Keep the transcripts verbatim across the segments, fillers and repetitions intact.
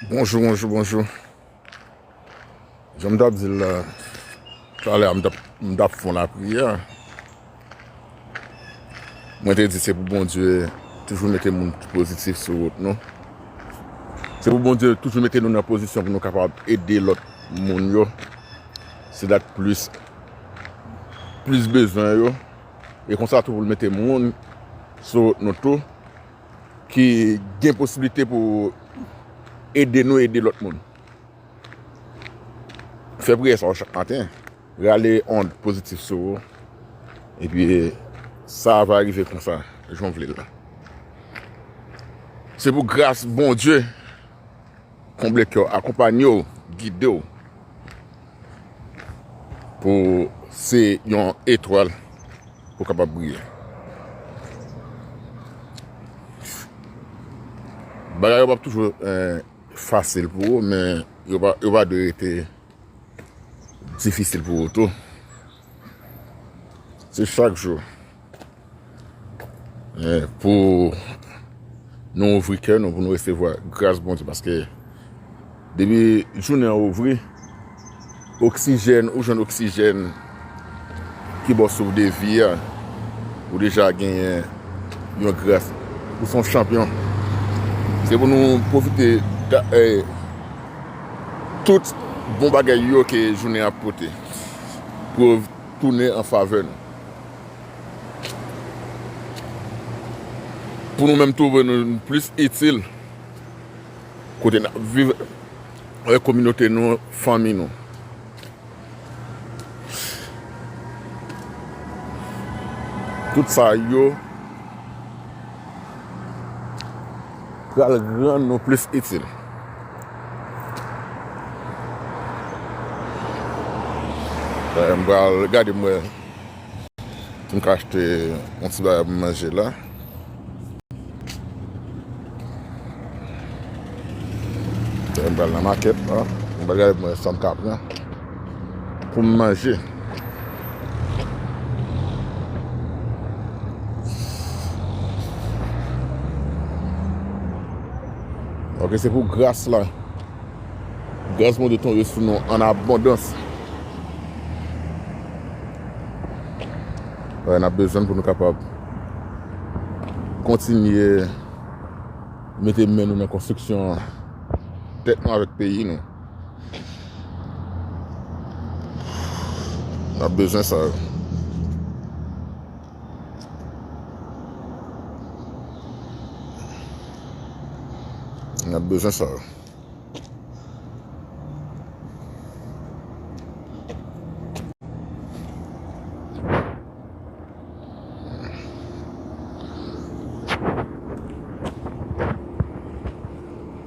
Bonjou, bonjou, bonjou. Jan m t ap di l la, talè a m t ap, m t ap fè yon lapriyè. Mwen te di se pou Bondye toujou mete moun ki pozitif sou wout nou. Se pou Bondye toujou mete nou nan pozisyon pou nou kapab ede lòt moun yo. Se dat plis, plis bezwen yo. E konsa tou pou l mete moun sou wout nou tou ki gen posiblite pou ede nou ede lòt moun. Fè priyè sa yo chak maten. Rale ond pozitif sou ou. Epi sa va rive konsa, jan w vle l la. Se pou gras Bondye konble kè w, akonpanye w, gide w. Pou se yon etwal pou kapab briye. Bagay yo p ap toujou, eh, fasil pou ou, men yo pa, yo pa dwe rete difisil pou ou tou. Se chak jou, eh, pou nou ouvri kè nou, pou nou resevwa gras Bondye, paske depi jounen an ouvri, oksijèn, ou jwenn oksijèn ki ba w souf de vi a, ou deja genyen yon gras. Ou se yon chanpyon. Se pou nou pwofite da, eh, tout bon bagay yo ke jounen an ap pote pou yo tounen an favè nou. Pou nou menm twouve nou plis itil kote n ap viv, avèk kominote nou, fanmi nou. Tout sa yo pral rann nou plis itil. Eh, m pral gade m wè si m ka achte yon ti bagay pou m manje la. M pral nan makèt la. M pral gade pou m wè sa m ka pran pou m manje. Ok, se pou gras la. Gras Bondye tonbe sou nou an abondans. Wè, n ap bezwen l pou nou kapab kontinye mete men nou nan konstriksyon tèt nou avèk peyi nou. N ap bezwen sa yo. N ap bezwen sa yo.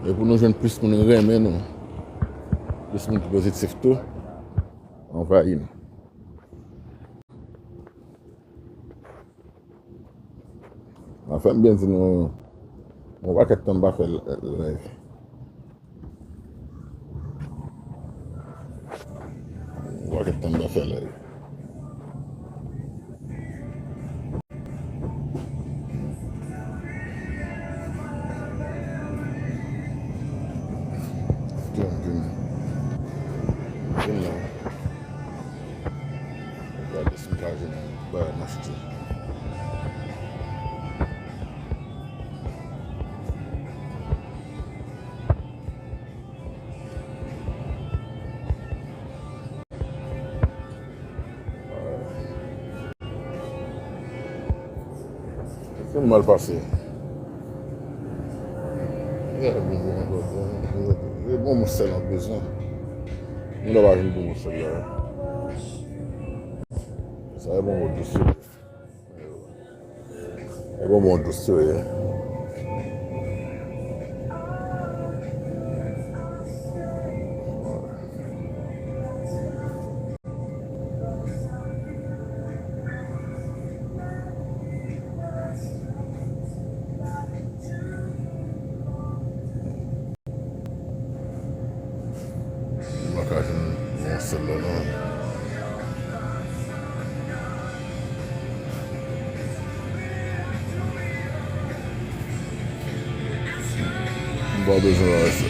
E pou nou jwenn plis moun renmen nou, plis moun ki pozitif tou, anvayi nou. Anfen, m byen di nou, yon pakèt tan m pa fè live. Yon pakèt tan m pa fè live. Vin, vin. Vin la. Gade si m ka jwenn yon bagay m achte. Se mal pase. E bon, bon, bon, bon, bon, bon, bon, sèl an bezwen. Nou la pa jwenn bon, bon, sèl la. Sa e bon, bon, dous. E bon, bon, dous yo ye. M pa ka jwenn yon sèl la, non. M pa bezwen wè sa.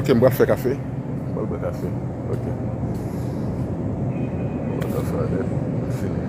Ok, m pral fè kafe. M pral bwè kafe. Ok. Mwen ta fè ale. Fini.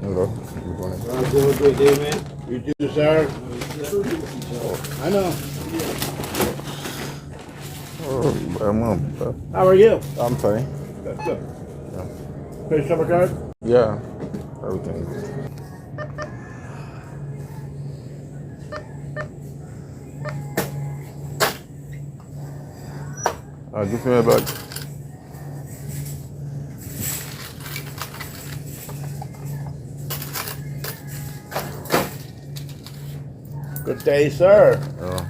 Hello, good morning. Uh, good, good day, man. You too, sir. I know. Oh, I'm, uh, How are you? I'm fine. Good, good. Yeah. Pay stomach card? Yeah, everything good. Ah, give me a bag. Good day, sir. Oh.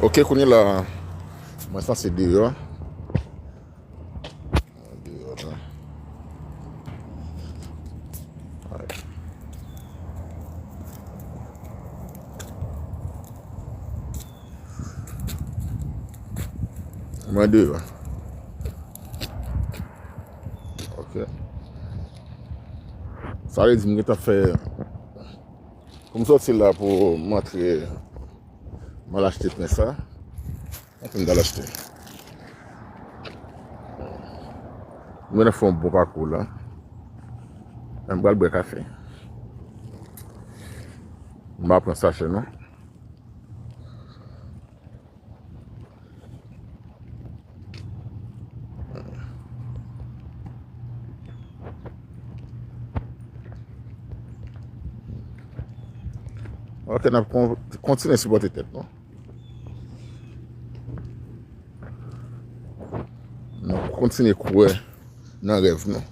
Ok, kounye la, mwen sanse deyò. Mwen deyò la. Alright. Mwen deyò. Ok. Sa vle di m gentan fè, pou m sòti la pou m antre, m al achte pen sa. Antre m t al achte. M gentan fè yon bon pakou la. M pral bwè kafe. M pa pran sachè non. Ok, n ap kon-, kontinye sipòte tèt nou. N ap kontinye kwè nan rèv nou.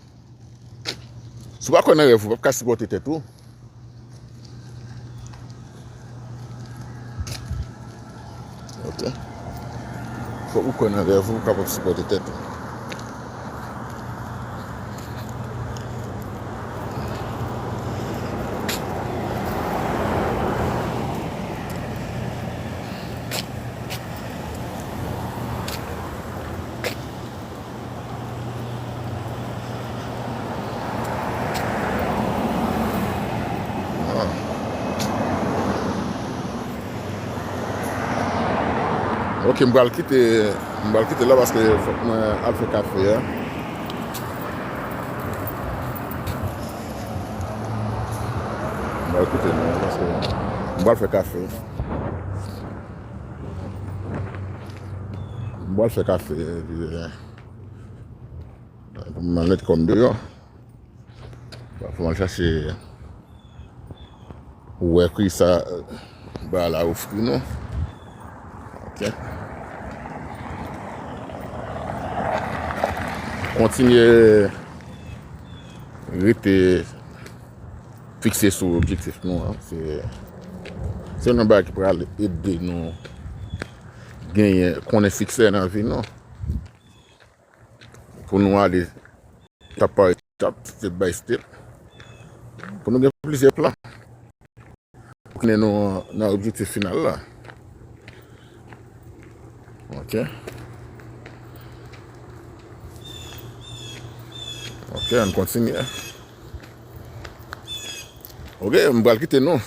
Si w pa kwè nan rèv ou, w p ap ka sipòte tèt ou. Ok. Fòk ou kwè nan rèv ou pou w kapab sipòte tèt ou. Ah. Ok, m pral kite, m pral kite la paske fòk mwen al fè kafe a. M pral kite non, paske m pral fè kafe. M pral fè kafe, epi, eh, pou m al met kò m deyò. Fò m al chache, wè ki sa, eh, ba la ofri nou. Ok. Kontinye rete fikse sou objektif nou an. Se, se yon bagay ki pral ede nou genyen, konnen siksè nan vi nou. Pou nou ale etap pa etap, step by step. Pou nou gen plizyè plan. Pou nou nan objektif final la. Ok. Ok, ann kontinye. Ok, m pral kite nou.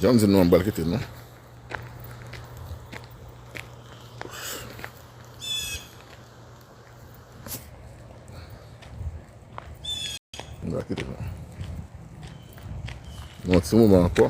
Jan m di nou, m pral kite nou. M pral kite nou. Yon ti moman ankò.